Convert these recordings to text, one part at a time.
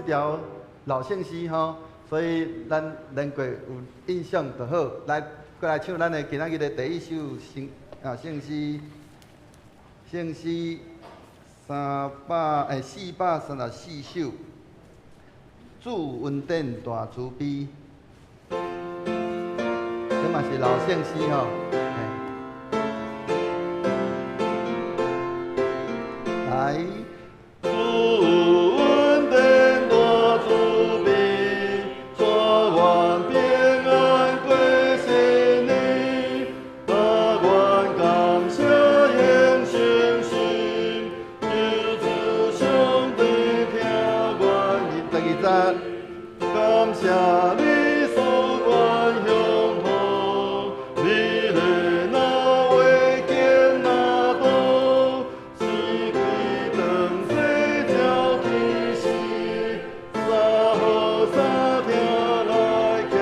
條老聖詩吼，所以咱練過有印象就好。來，過來唱咱的今仔日的第一首聖啊聖詩，聖詩三百欸434首，主恩典大慈悲，這嘛是老聖詩吼。來。主恩典大慈悲，帶阮平安過新年，但願感謝永生心，求主上帝聽阮第二節，感謝你賜阮鄉土，美麗若畫境若圖，四季當世照天時，三號三聽來徛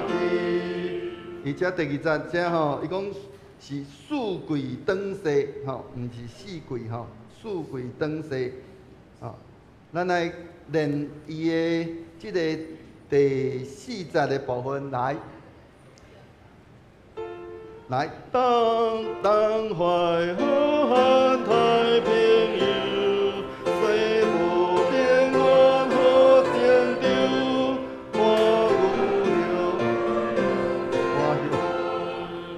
起。而且第二節這吼，伊講是四季當世吼，毋是四季吼，四季當世吼。咱來練伊的這个第四節的部分來。來，當當懷浩瀚太平洋，西部平原好情長，花牛花香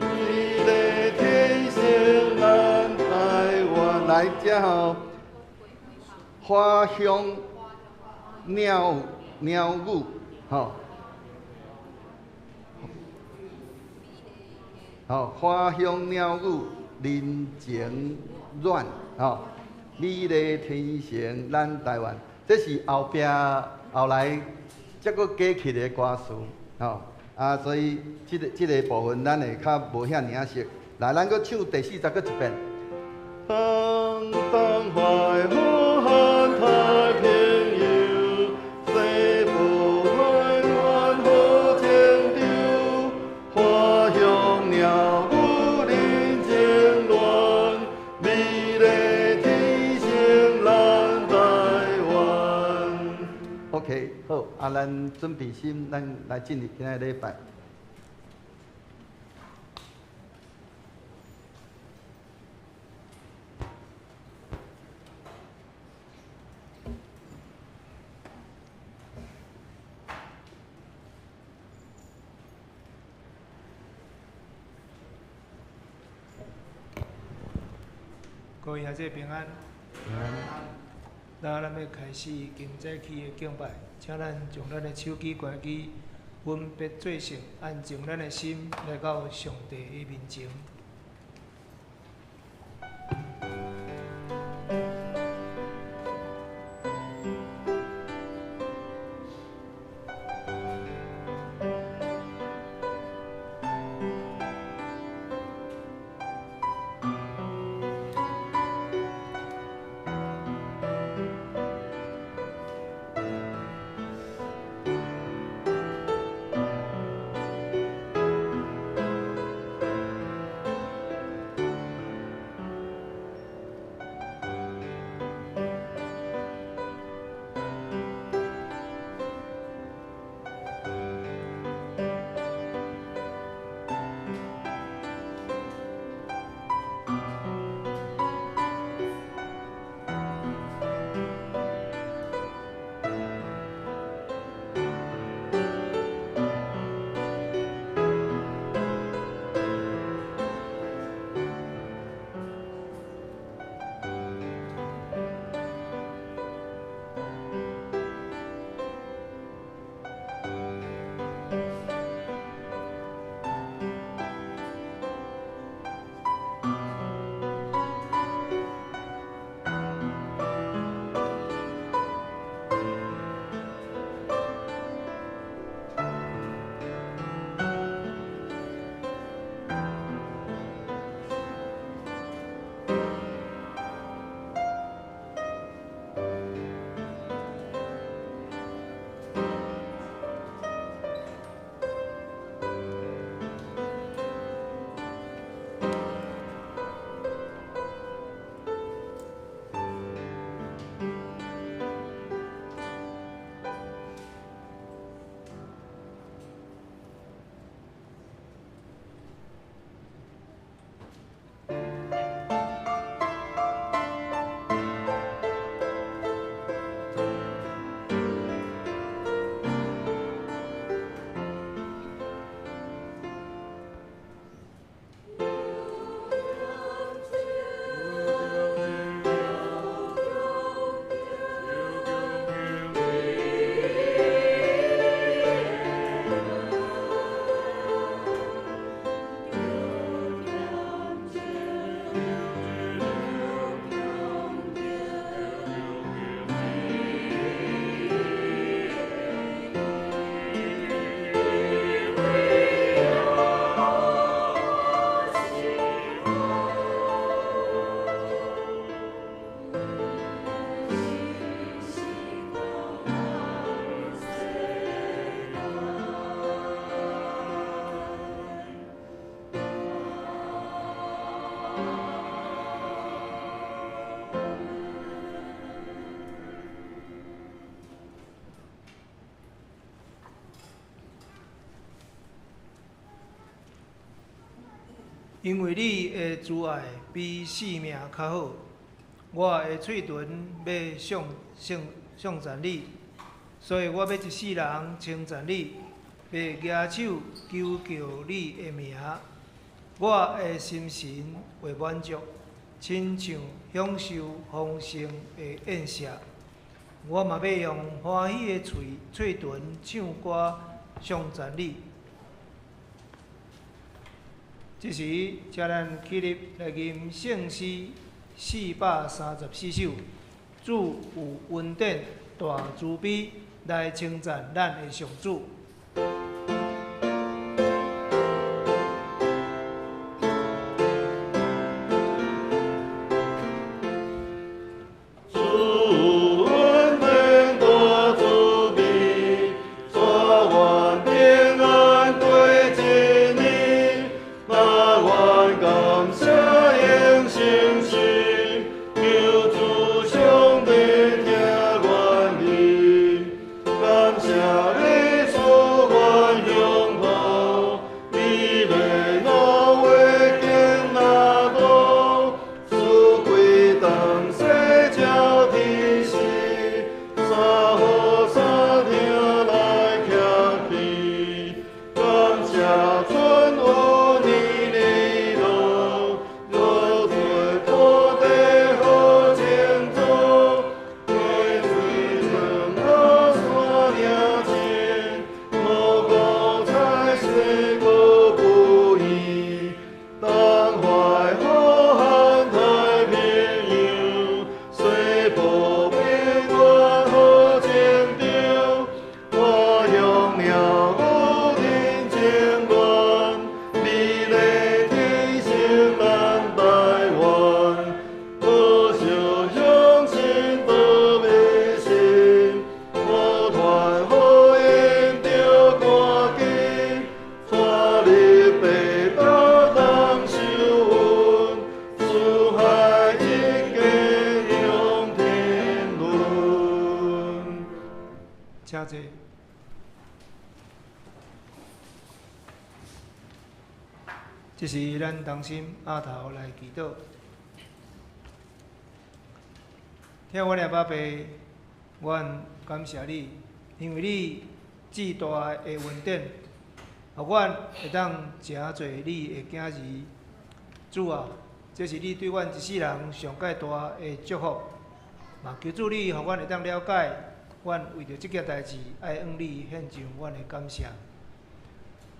美麗天生咱台灣。來，這吼花香鳥鳥語，吼，吼，花香鳥語人情暖，吼，美麗天成咱台灣，這是後壁後來才閣加起的歌詞，吼，啊，所以這個部分咱會較無遐爾仔熟。來，咱閣唱第四節閣一遍。當當懷浩瀚太平洋，西部平原好情長，花香鳥語人情暖，美麗天成咱台灣。 OK，好，啊，咱準備心，咱來進入今仔禮拜。各位兄弟平安。那咱欲開始今早起的敬拜，請咱將咱的手機關機，分別做聖，安靜咱的心，來到上帝的面前。因為你的慈愛比性命較好，我的喙唇欲頌頌頌讚你，所以我欲一世人稱讚你，欲舉手求叫你的名。我的心神會滿足，親像享受豐盛的宴席。我嘛欲用歡喜的喙喙唇唱歌頌讚你。這時，請咱起立來吟聖詩434首，主有恩典大慈悲，來稱讚咱的上主。主有恩典大慈悲，帶阮平安過一年，若阮感謝永生時，求主上帝聽阮祈，感謝你賜阮鄉土，美麗挪威景那多，四季冬雪照天時，三號三廳來徛起，感謝春有年年樂，落做土地好前途，溪水長到山嶺深，五穀菜水果不厭，東淮好漢太平洋，西部平原好前場，我鄉鳥語人情願，美麗天生咱台灣，好相鄉親多迷信，抱團好緣著趕緊，帶入白道當受恩，四海一家享天倫。請坐。這時，咱同心阿頭來祈禱。疼阮的阿爸，阮感謝你，因為你至大的恩典，予阮會當成做你的囝兒。主啊，這是你對阮一世人上蓋大的祝福。嘛，求主你，予阮會當了解，阮為著這件代誌，愛向你獻上阮的感謝。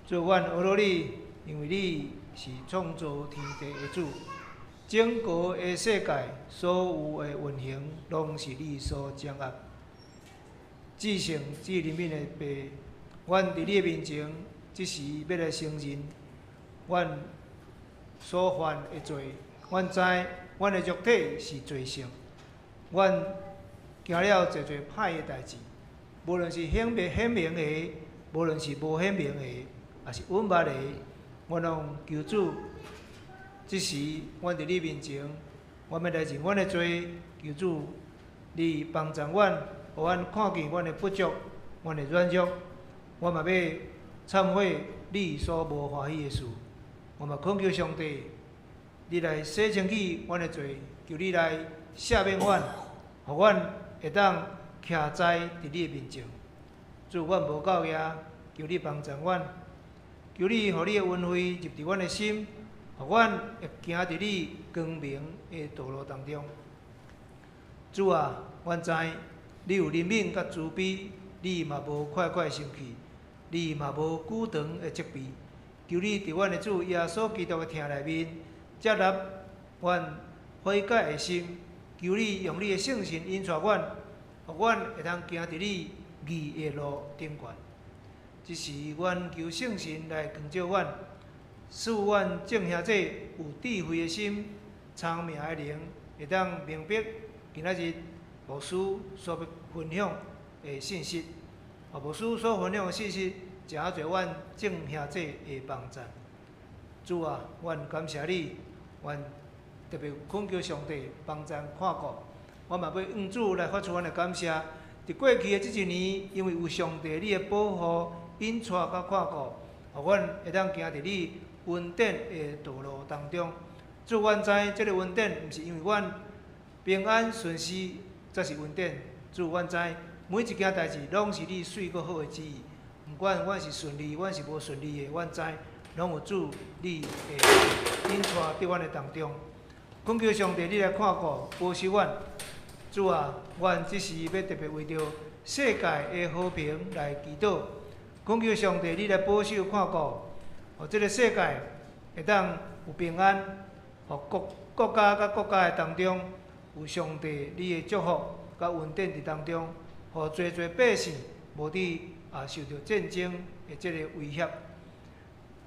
主，阮阿羅你，因為你是創造天地的主，整個的世界所有的運行，攏是你所掌握。至聖至憐憫的父，阮佇你的面前，這時欲來承認阮所犯的罪。阮知阮的肉體是罪性，阮行了濟濟歹的代誌，無論是顯明顯明的，無論是無顯明的，抑是隱密的，阮攏求主。這時，阮佇你面前，阮欲來認阮的罪，求主你幫助阮，予阮看見阮的不足，阮的軟弱。我嘛欲懺悔你所無歡喜的事，我嘛懇求上帝，你來洗清去阮的罪，求你來赦免阮，予阮會當徛在佇你的面前。主，阮無夠額，求你幫助阮，求你予你的恩惠入佇阮的心，予阮會行佇你光明的道路當中。主啊，阮知你有憐憫佮慈悲，你嘛無快快生氣，你嘛無久長的責備。求你佇阮的主耶穌基督的疼內面，接納阮悔改的心。求你用你的聖神引帶阮，予阮會當行佇你義的路頂懸。這時，阮求聖神來光照阮，使阮眾兄弟有智慧的心、聰明的靈，會當明白今仔日牧師所欲分享的信息。牧師所分享的信息，誠濟阮眾兄弟的幫助。主啊，阮感謝你，阮特別懇求上帝幫助看顧。我嘛欲向主來發出阮的感謝。佇過去的這一年，因為有上帝你的保護、引帶佮看顧，予阮會當行佇你恩典的道路當中。主，阮知這个恩典，毋是因為阮平安順遂才是恩典。主，阮知每一件代誌攏是你媠閣好的旨意，毋管阮是順利，阮是無順利的，阮知攏有主你的引帶佇阮的當中。懇求上帝，你來看顧保守阮。主啊，阮這時欲特別為著世界的和平來祈禱。懇求上帝，你來保守看顧，予這个世界會當有平安，予國國家佮國家的當中有上帝你的祝福佮恩典佇當中，予濟濟百姓無佇啊受著戰爭的這个威脅。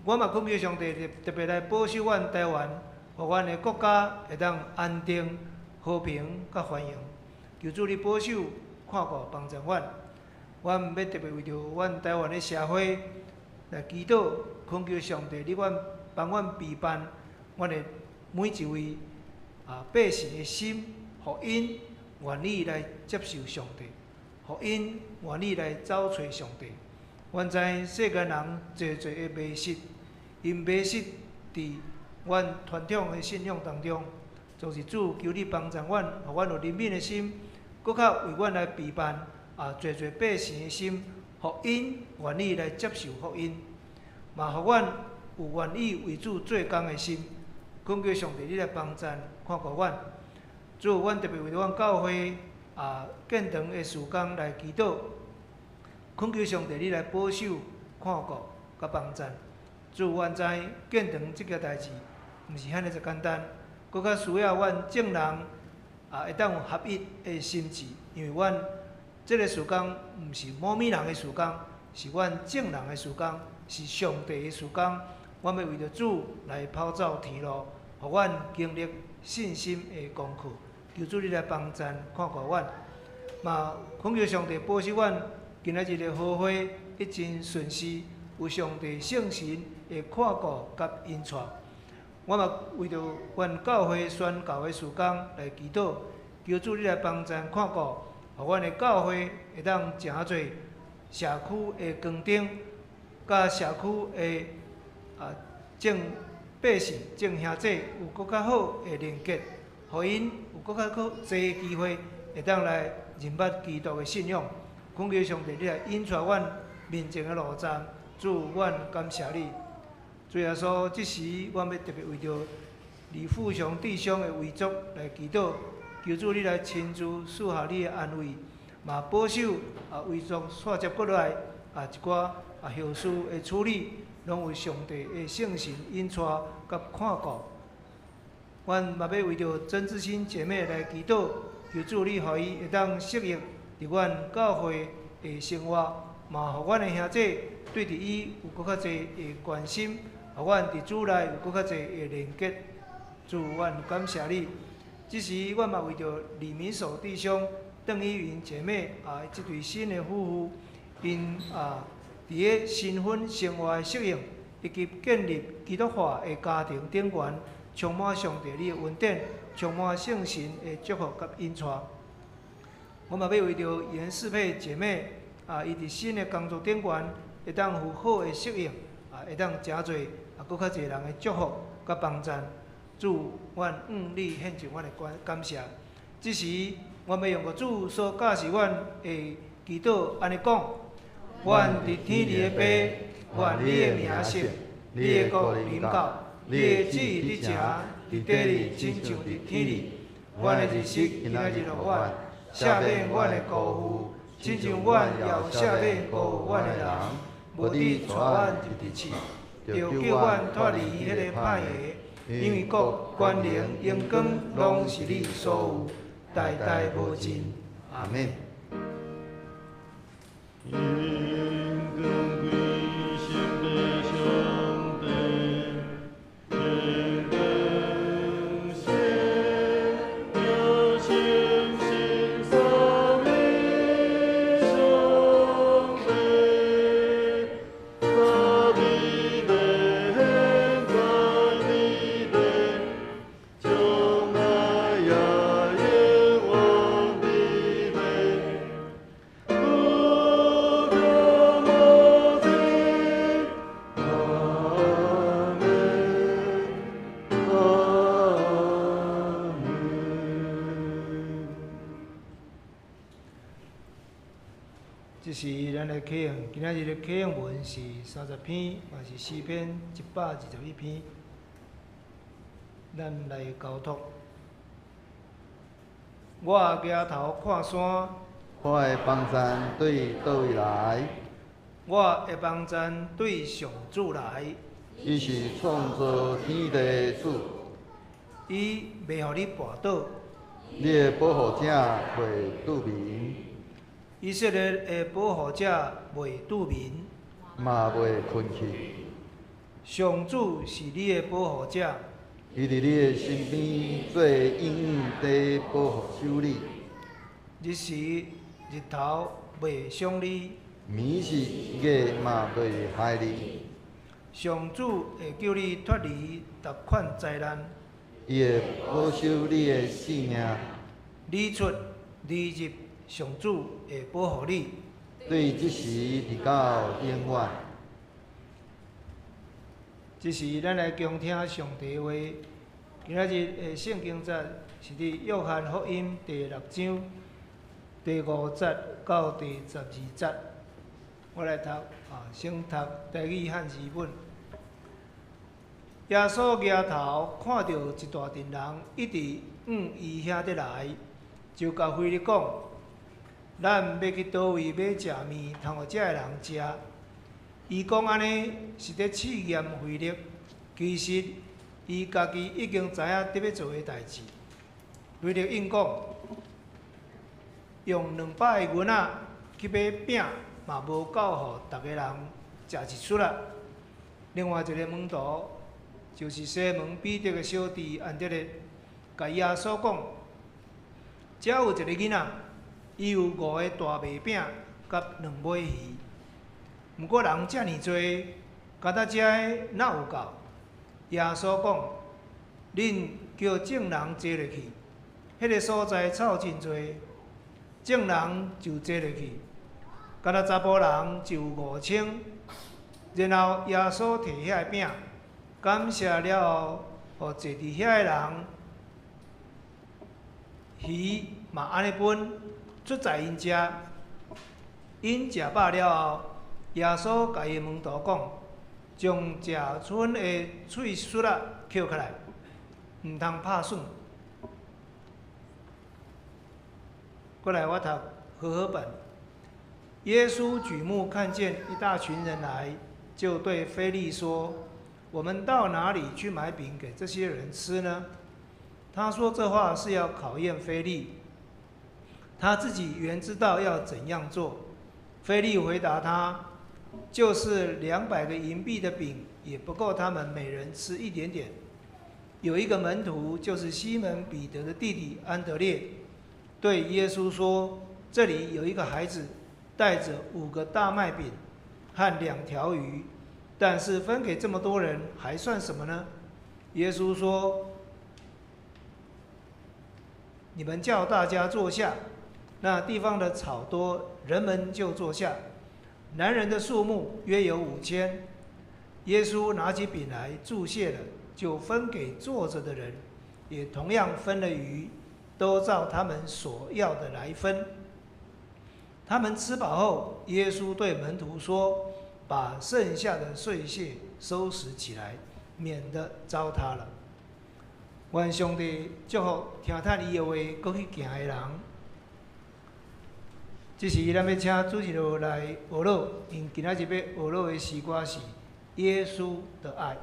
我嘛懇求上帝特別來保守阮台灣，予阮的國家會當安定、和平佮繁榮。求主你保守、看顧、幫助阮。阮欲特別為著阮台灣的社會來祈禱，懇求上帝，你阮幫阮備辦阮的每一位啊百姓的心，予𪜶願意來接受上帝，予𪜶願意來走揣上帝。阮知世間人濟濟的迷失，𪜶迷失佇阮傳統的信仰當中，就是主求你幫助阮，予阮有憐憫的心，閣較為阮來備辦啊濟濟百姓的心，予𪜶願意來接受福音，嘛予阮有願意為主做工的心。懇求上帝，你來幫贊看顧阮。主，阮特別為著阮教會啊建堂的事工來祈禱，懇求上帝，你來保守、看顧、佮幫贊。主，阮知建堂這件代誌，毋是遐爾濟簡單，閣較需要阮眾人啊會當有合一的心志，因為阮這个事工毋是某物人的事工，是阮眾人的事工，是上帝的事工。阮欲為著主來跑走天路，予阮經歷信心的功課。求主你來幫贊看顧阮，嘛懇求上帝保守阮今仔日的和會一真順遂，有上帝聖神的看顧佮引帶。我嘛為著阮教會宣教的事工來祈禱，求主你來幫贊看顧，予阮的教會會當成做社區的光燈，佮社區的啊眾百姓、眾兄弟有閣較好的連結，予𪜶有閣較好濟機會會當來認捌基督的信仰。懇求上帝，你來引帶阮面前的路站，主，阮感謝你。主耶穌，這時阮欲特別為著李富雄弟兄的遺囑來祈禱，求主你來親自賜予你的安慰，嘛保守啊遺囑紲接過來啊一寡啊後事的處理，攏有上帝的聖神引帶佮看顧。阮嘛欲為著曾志新姐妹來祈禱，求主你予伊會當適應佇阮教會的生活，嘛予阮的兄弟對佇伊有閣較濟的關心，予阮佇主內有閣較濟的連結。主，阮感謝你。這時，阮嘛為著李明守弟兄、鄧依雲姐妹啊，這對新的夫婦，𪜶啊佇咧新婚生活的適應，以及建立基督化的家庭頂懸，充滿上帝你的恩典，充滿聖神的祝福佮引帶。我嘛欲為著嚴世佩姐妹啊，伊佇新的工作頂懸，會當有好的適應，啊，會當誠濟啊，閣較濟人的祝福佮幫贊。主，阮向你獻上阮的感感謝。這時，阮欲用主所教示阮的祈禱按呢講：阮佇天裡的爸，願你的名聖，你的國臨到，你的旨意佇成，佇地裡親像佇天裡。阮的日食今仔日予阮，赦免阮的辜負，親像阮也有赦免辜負阮的人。無得帶阮入佇試，著救阮脫離彼个歹的。因為國、權能、榮光，攏是你所有，代代無盡。阿們。榮光歸聖父上帝，天光聖耶聖神三一上帝，三一的在你的，將來也永遠的。這是咱的啟用，今仔日的啟用文是30篇，嘛是詩篇121篇。咱來交託。我舉頭看山，我的幫贊對佗位來？我的幫贊對上主來。伊是創造天地的主。伊袂予你跋倒。你的保護者袂拄眠。以色列的保護者袂拄眠，嘛袂睏去。上主是你的保護者。伊佇你的身邊做永遠的保護守你。日時日頭袂傷你，暝時月嘛袂害你。上主會救你脫離逐款災難。伊會保守你的性命。你出你入，上主會保護你。對這時直到永遠。這時，咱來恭聽上帝話。今仔日的聖經節是佇約翰福音第六章第五節到第12節。我來讀啊，先讀台語漢字本。耶穌舉頭看著一大陣人一直向伊遐佇來，就共腓力講：咱欲去佗位買食麵，通予遮个人食？伊講按呢是咧試驗腓力，其實伊家己已經知影得欲做的代誌。腓力應講：用200個銀仔去買餅，嘛無夠予逐个人食一撮仔。另外一个門徒，就是西門彼得的小弟安德烈，共耶穌講：遮有一个囡仔，伊有五个大麥餅佮兩尾魚。毋過人遮爾濟，敢若遮个哪有夠？耶穌講：恁叫眾人坐落去。彼个所在草真濟，眾人就坐落去。敢若查埔人就有5000。然後耶穌提遐个餅，感謝了後，予坐佇遐个人，魚嘛按呢分，出在𪜶食。𪜶食飽了後，耶穌共伊的門徒講：將食賰的碎屑仔抾起來，毋通拍散。過來，我讀和合本。耶穌舉目看見一大群人來，就對腓力說：“我們到哪裡去買餅給這些人吃呢？”他說這話是要考驗腓力，他自己原知道要怎樣做。腓力回答他：就是200個銀幣的餅，也不夠他們每人吃一點點。有一個門徒，就是西門彼得的弟弟安德烈，對耶穌說：“這裡有一個孩子，帶著五個大麥餅和兩條魚，但是分給這麼多人，還算什麼呢？”耶穌說：“你們叫大家坐下。”那地方的草多，人們就坐下。男人的數目約有5000。耶穌拿起餅來祝謝了，就分給坐著的人，也同樣分了魚，都照他們所要的來分。他們吃飽後，耶穌對門徒說：“把剩下的碎屑收拾起來，免得糟蹋了。”願上帝祝福聽迵伊的話，閣去行的人。這時，咱欲請主日學來學樂，𪜶今仔日欲學樂的詩歌是《耶穌的愛》。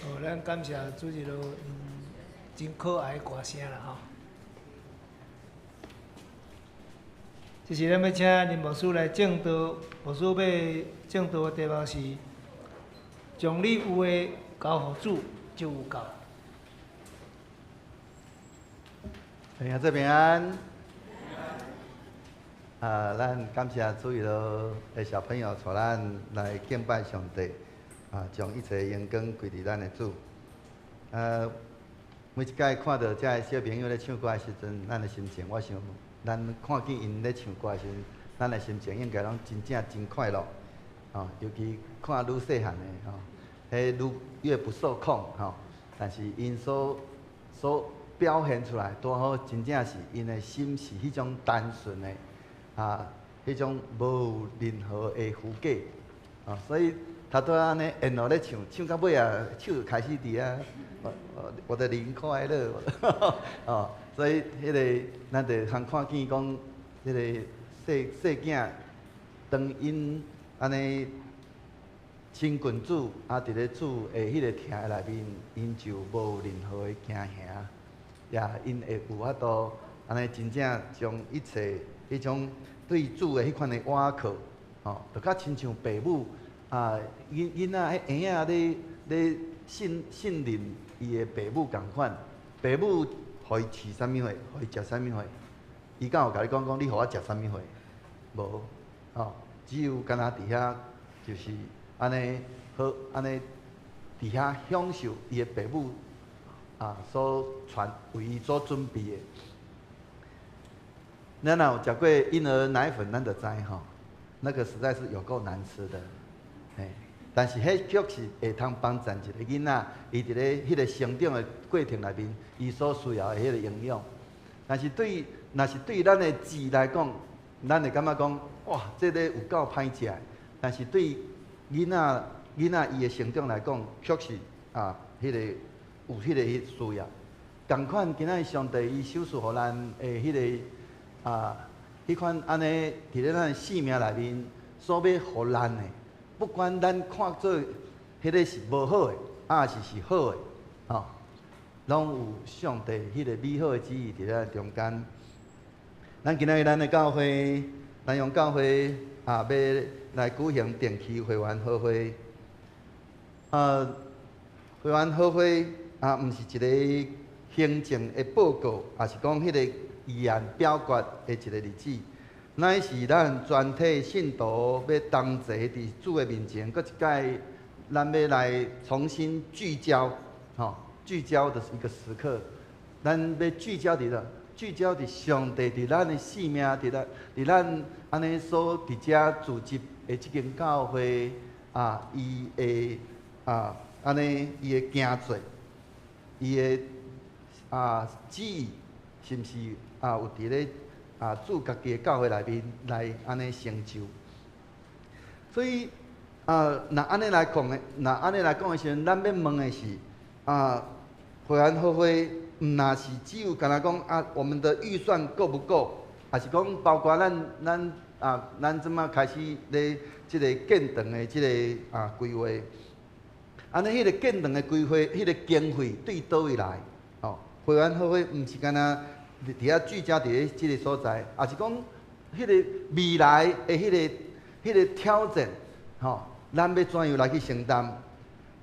哦，咱感謝主日咯，𪜶真可愛的歌聲啦吼。這是咱欲請林牧師來證道，牧師欲證道的題目是：將你有的交予主就有夠。朋友這平安。啊，咱感謝主日咯的小朋友帶咱來敬拜上帝，啊，將一切榮光歸佇咱的主。每一擺看著遮的小朋友咧唱歌的時陣，咱的心情，我想，咱看見𪜶咧唱歌的時陣，咱的心情應該攏真正真快樂。哦，尤其看愈細漢的吼，彼愈越不受控吼，但是𪜶所表現出來，拄好真正是𪜶的心是彼種單純的，啊，彼種無有任何的虛假，啊，所以頭拄仔按呢沿路咧唱，唱到尾啊，手就開始佇遐，我的靈快樂，哦，所以彼个咱就通看見講，彼个細細囝當𪜶按呢親近主，啊，佇咧主的彼个疼內面，𪜶就無任何的驚嚇，也𪜶會有法度按呢真正將一切彼種對主的彼款的倚靠，吼，就較親像爸母啊，囡仔彼嬰仔咧信任伊的爸母仝款，爸母予伊飼啥物貨，予伊食啥物貨，伊敢有共你講講，你予我食啥物貨？無，吼，只有干焦佇遐就是按呢好，按呢佇遐享受伊的爸母啊所傳為伊所準備的。咱若有食過嬰兒奶粉，咱就知吼，那個實在是有夠難吃的，嘿。但是彼卻是會通幫助一個囡仔，伊佇咧彼個成長的過程內面，伊所需要的彼個營養。但是對，若是對咱的舌來講，咱會感覺講，哇，這个有夠歹食的。但是對囡仔伊的成長來講，卻是啊，彼個有彼個需要。仝款今仔日上帝伊賞賜予咱的彼個啊，彼款按呢，佇咧咱的生命內面所欲予咱的，不管咱看做彼個是無好的，抑是好的，吼，攏有上帝彼個美好的旨意佇咱中間。咱今仔日咱的教會，南陽教會啊，欲來舉行定期會員好會。會員好會啊，毋是一個行政的報告，抑是講彼個議案表決的一個日子，乃是咱全體信徒欲同齊佇主的面前，閣一擺，咱欲來重新聚焦，吼，聚焦就是一個時刻，咱欲聚焦佇佗？聚焦佇上帝佇咱的生命，佇咱按呢所佇遮組織的這間教會啊，伊的啊，按呢伊的行做，伊的啊旨意，是毋是啊有佇咧啊主家己的教會內面來按呢成就？所以啊，若按呢來講的，若按呢來講的時陣，咱欲問的是啊，會員好會毋若是只有干焦講啊，我們的預算夠不夠？抑是講包括咱啊，咱這擺開始咧這个建堂的這个啊規劃，按呢彼个建堂的規劃，彼个經費對佗位來？哦，會員好會毋是干焦佇遐聚焦佇咧這个所在，抑是講彼个未來的彼个挑戰，吼，咱欲怎樣來去承擔？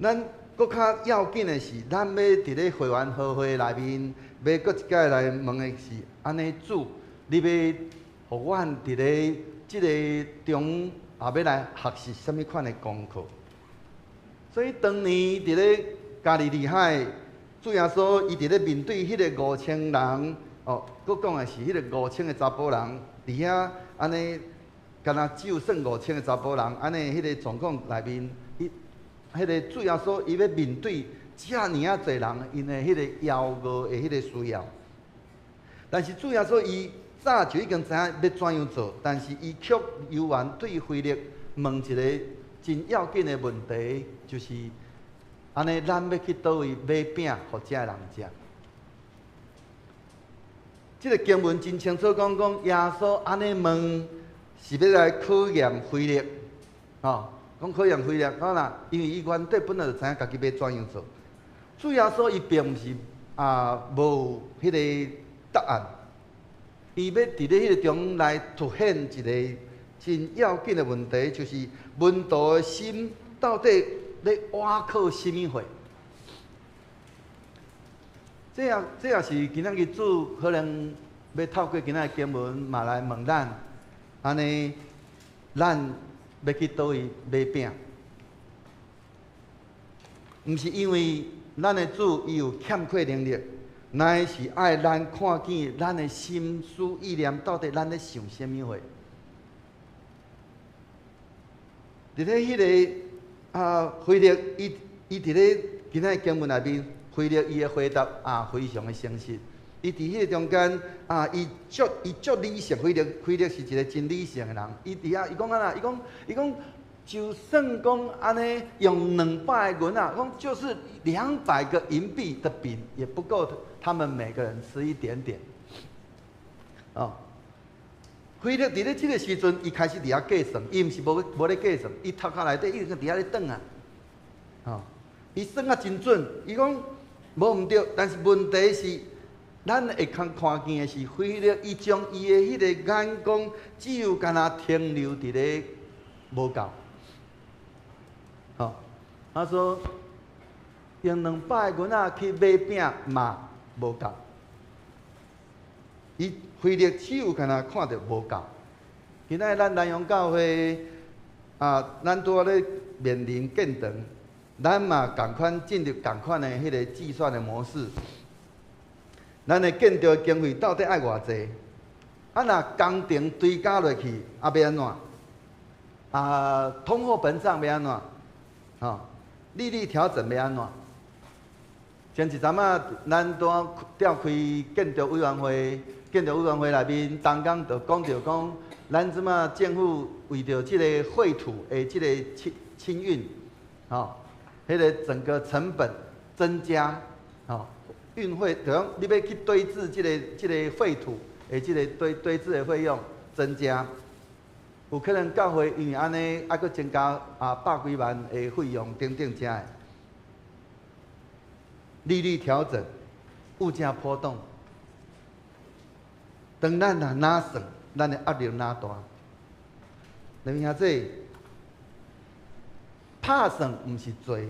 咱閣較要緊的是，咱欲佇咧會員好會內面，欲閣一擺來問的是，按呢主，你欲予阮佇咧這个中，也欲來學習啥物款的功課？所以當年佇咧加利利海，主耶穌伊佇咧面對彼个5000人，哦，閣講的是彼个五千的查埔人，佇遐按呢，干焦只有算五千的查埔人，按呢彼个狀況內面，伊彼个主耶穌伊欲面對遮爾仔濟人，𪜶的彼個枵餓的彼个需要。但是主耶穌伊早就已經知影欲怎樣做，但是伊卻猶原對腓力問一个真要緊的問題，就是按呢，咱欲去佗位買餅予遮的人食？這个經文真清楚講講，耶穌按呢問，是欲來考驗腓力，吼，講考驗腓力，講啦，因為伊原底本來就知影家己欲怎樣做，主耶穌伊並毋是無彼个答案，伊欲佇咧彼个中來凸顯一个真要緊的問題，就是門徒的心到底咧倚靠啥物貨？這也是今仔日主可能欲透過今仔日經文嘛來問咱，按呢，咱欲去佗位買餅？毋是因為咱的主伊有欠缺能力，乃是愛咱看見咱的心思意念到底咱咧想啥物貨。佇咧彼个腓力，伊佇咧今仔日經文內面，腓力伊的回答非常的誠實。伊佇彼個中間伊足理性，腓力是一個真理性的人。伊佇遐，伊講按怎？伊講，就算講按呢，用200個銀仔，講就是200個銀幣的餅，也不夠他們每個人吃一點點。哦，腓力佇咧這個時陣，伊開始佇遐計算，伊毋是無咧計算，伊頭殼內底已經佇遐咧轉啊。哦，伊算啊真準，伊講無毋對，但是問題是，咱會較看見的是，腓力伊將伊的彼个眼光，只有干焦停留佇咧無夠。吼，他說用200個銀仔去買餅嘛無夠。伊腓力只有干焦看著無夠。今仔日咱南陽教會咱拄仔咧面臨建堂，咱嘛仝款進入仝款的彼個計算的模式。咱的建築經費到底愛偌濟？若工程追加落去，欲按怎？通貨膨脹欲按怎？吼，利率調整欲按怎？前一陣仔，咱拄仔召開建築委員會，建築委員會內面，當工就講著講，咱這馬政府為著這個廢土的這個清運，吼，彼個整個成本增加，吼，運費就講你欲去堆置這個廢土的這個堆置的費用增加，有可能教會因為按呢，猶閣增加百幾萬的費用等等遮的。利率調整，物價波動，當咱若哪算，咱的壓力哪大。兩位兄弟，拍算毋是罪，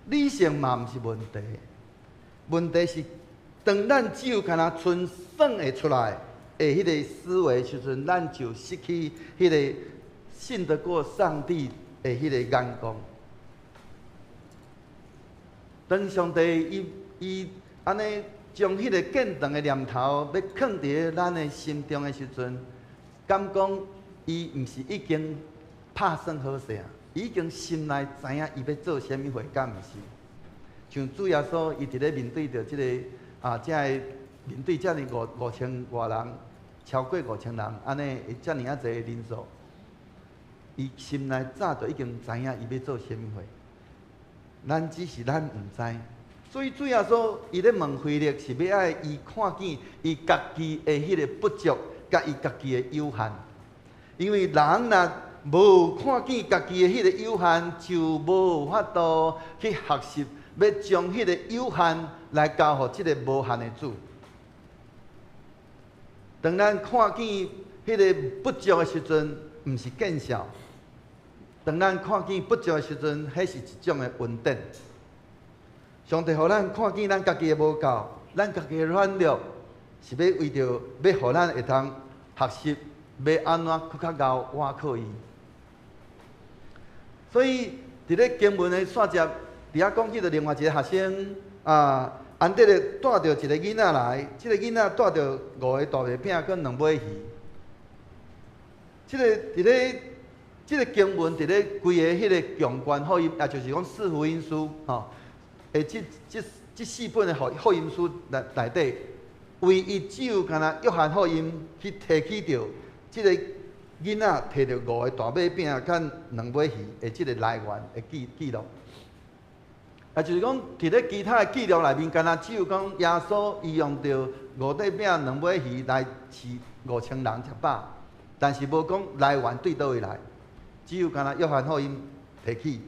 理性嘛毋是問題，問題是當咱只有干焦賰算會出來的彼个思維時陣，咱就失去彼个信得過上帝的彼个眼光。當上帝伊按呢將彼个建堂的念頭欲囥佇咧咱的心中的時陣，敢講伊毋是已經拍算好勢啊？伊已經心內知影伊欲做啥物貨，敢毋是？像主耶穌，伊佇咧面對著這个這个面對遮爾五千外人，超過5000人，按呢遮爾仔濟人數，伊心內早就已經知影伊欲做啥物貨。咱只是咱毋知，所以主耶穌伊咧問腓力，是欲愛伊看見伊家己的彼个不足，佮伊家己的有限。因為人若無看見家己的彼個有限，就無法度去學習，欲將彼個有限來交予這个無限的主。當咱看見彼个不足的時陣，毋是見笑。當咱看見不足的時陣，彼是一種的恩典。上帝予咱看見咱家己的無夠，咱家己的軟弱，是欲為著欲予咱會當學習，欲按怎閣較𠢕倚靠伊。所以，佇咧經文的煞節，佇遐講起著另外一个學生安德烈帶著一个囡仔來，這个囡仔帶著五个大麥餅佮兩尾魚。這个佇咧這个經文佇咧規个彼个共觀福音，也就是講四福音書，吼，這四本的福音書內底，唯一只有干焦約翰福音去提起著這个囡仔提著五个大麥餅佮兩尾魚的這个來源的記錄。也就是講，佇咧其他的記錄內面，干焦只有講耶穌伊用著五塊餅兩尾魚來飼5000人食飽，但是無講來源對佗位來，只有干焦約翰福音提起。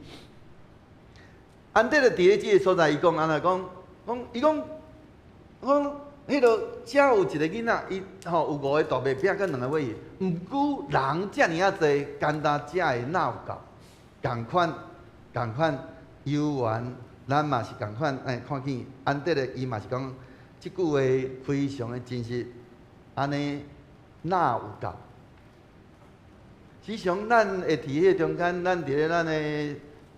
安德烈佇咧這个所在，伊講按怎講？講伊講講，彼个遮有一个囡仔，伊吼有五个大麥餅佮兩个尾魚，毋過人遮爾仔濟，干焦食的哪有夠？仝款仝款猶原，咱嘛是仝款，哎，看見安德烈伊嘛是講這句話非常的真實，按呢哪有夠？時常咱會佇彼個中間，咱佇咧咱的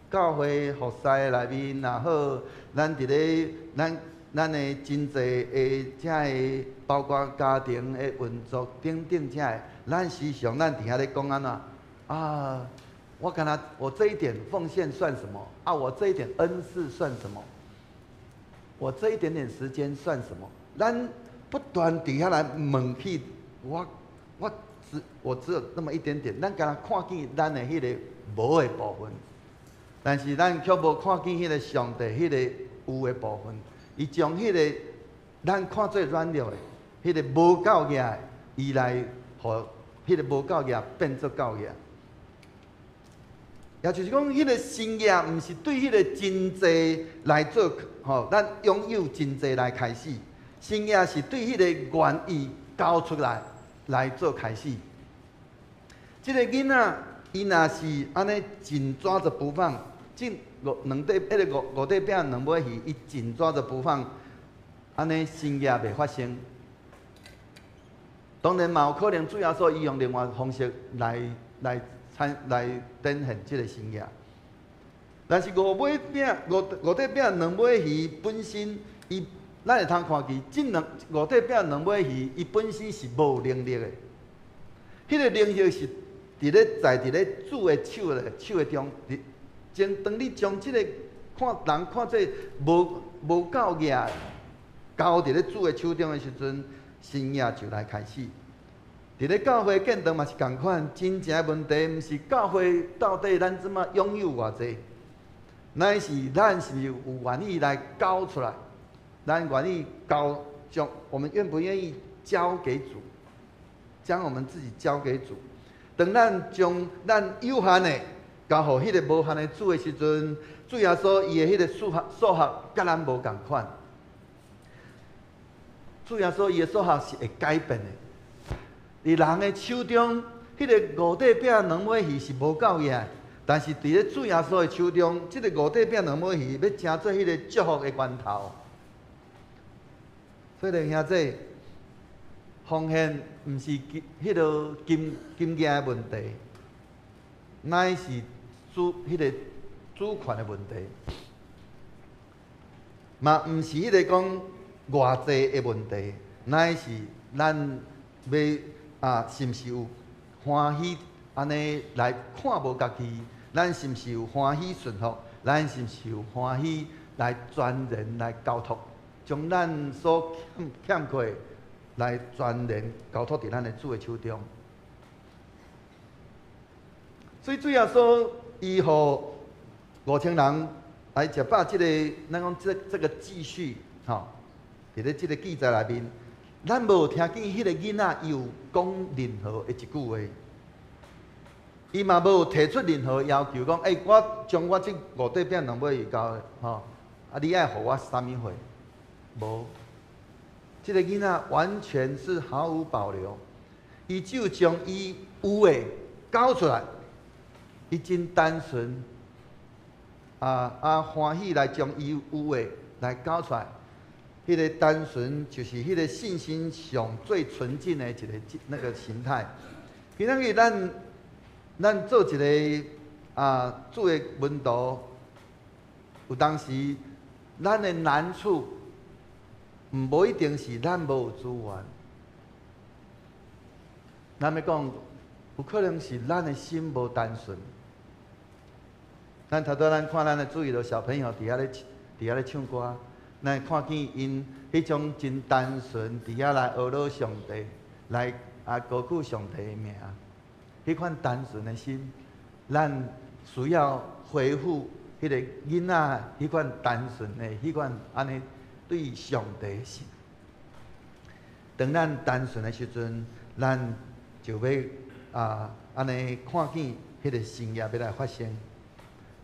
教會服侍內面也好，咱佇咧咱咱的真濟的遮个，包括家庭的運作等等遮个，咱時常咱佇遐咧講按怎啊？我敢若我這一點奉獻算什麼？啊，我這一點恩賜算什麼？我這一點點時間算什麼？咱不斷佇遐來問起我，我只有那麼一點點，咱敢若看見咱的彼个無的部分，但是咱卻無看見彼个上帝彼个有的部分。伊將彼个咱看做軟弱的，彼个無夠額的，伊來予彼个無夠額變做夠額。也就是講，彼个神蹟毋是對彼個真濟來做，吼，咱擁有真濟來開始。神蹟是對彼個願意交出來來做開始。這个囡仔，伊若是按呢緊抓著不放，這五兩塊，彼个五五塊餅兩尾魚，伊緊抓著不放，按呢神蹟袂發生。當然嘛有可能主耶穌伊用另外方式來來產來展現這个神蹟。但是五尾餅五五塊餅兩尾魚本身，伊咱會通看見，這兩五塊餅兩尾魚，伊本身是無能力的。彼个能力是佇咧在佇咧主的手的手的中，佇將當你將這个看人看做無無夠額，交佇咧主的手中的時陣，神蹟就來開始。佇咧教會建堂嘛是仝款，真正的問題毋是教會到底咱這馬擁有偌濟，乃是咱是毋是有願意來交出來，咱願意交將我們願不願意交給主，將我們自己交給主。當咱將咱有限的交予彼个無限的主的時陣，主耶穌伊的彼个數學數學佮咱無仝款。主耶穌伊的數學是會改變的。佇人的手中，彼个五塊餅兩尾魚是無夠額，但是佇咧主耶穌的手中，這个五塊餅兩尾魚欲成做彼个祝福的源頭。所以，兄弟，奉獻毋是金彼个金金額的問題，乃是主彼个主權的問題，嘛毋是彼个講偌濟的問題，乃是咱欲啊，是毋是有歡喜按呢來看無家己？咱是毋是有歡喜順服？咱是毋是有歡喜來全然來交託，將咱所欠欠缺來全然交託佇咱的主的手中？所以主耶穌伊予5000人來食飽，這個咱講這這个記敘，吼，佇咧這个記載內面，咱無聽見彼个囡仔伊有講任何的一句話，伊嘛無提出任何要求，講，欸，我將我這五塊餅兩尾魚交，吼，啊，你愛予我啥物貨？無，這个囡仔完全是毫無保留，伊只有將伊有的交出來，伊真單純，啊啊歡喜來將伊有的來交出來。彼个單純就是彼个信心上最純淨的一个那個形態。今仔日咱咱做一个啊主的門徒，有當時咱的難處，毋無一定是咱無有資源。咱欲講，有可能是咱的心無單純。咱頭拄咱看咱的注意到小朋友佇遐咧佇遐咧唱歌。咱看見𪜶彼種真單純，佇遐來呵咾上帝，來啊高舉上帝的名，彼款單純的心，咱需要恢復彼個囡仔彼款單純的彼款按呢對上帝的心。當咱單純的時陣，咱就欲啊按呢看見彼個神蹟欲來發生。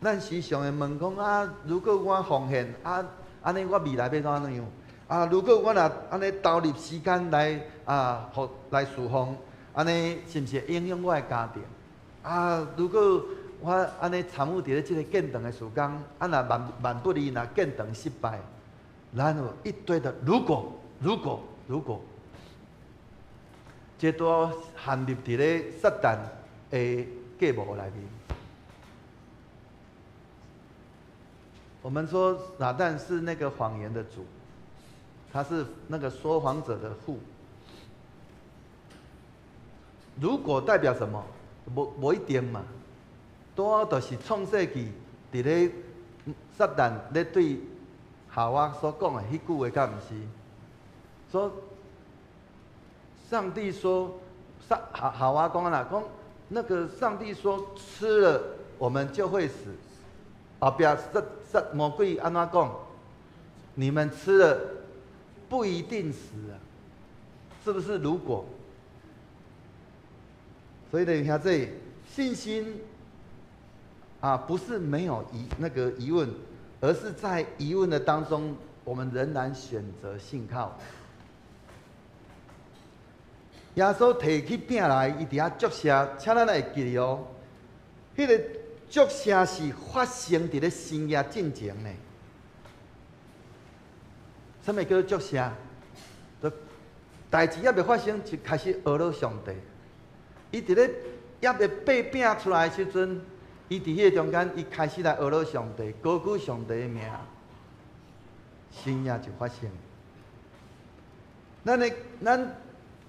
咱時常會問講啊，如果我奉獻啊，按呢我未來欲怎樣？啊，如果我若按呢投入時間來啊，予來事奉，按呢是毋是會影響我的家庭？啊，如果我按呢參與佇咧這个建堂的事工，啊，若萬萬不利若建堂失敗，咱有一堆的如果，如果，如果，這都陷入佇咧撒旦的計謀內面。我們說撒旦是那個謊言的主，他是那個說謊者的父。如果代表什麼？無一定嘛。拄就是創世記佇咧撒旦咧對夏娃所講的彼句話，敢毋是？說上帝說，夏夏娃講啦，講那個上帝說吃了我們就會死。後壁撒撒魔鬼按怎講？你們吃了不一定死啊，是不是？如果，所以呢，兄弟，信心啊，不是沒有疑那個疑問，而是在疑問的當中，我們仍然選擇信靠。耶穌提起餅來，伊佇遐祝謝，請咱會記哦。彼個祝謝是發生佇咧神蹟進前呢。啥物叫做祝謝？就代誌猶未發生，就開始呵咾上帝。伊佇咧猶未擘餅出來的時陣，伊佇彼個中間，伊開始來呵咾上帝，高舉上帝的名，神蹟就發生。咱的咱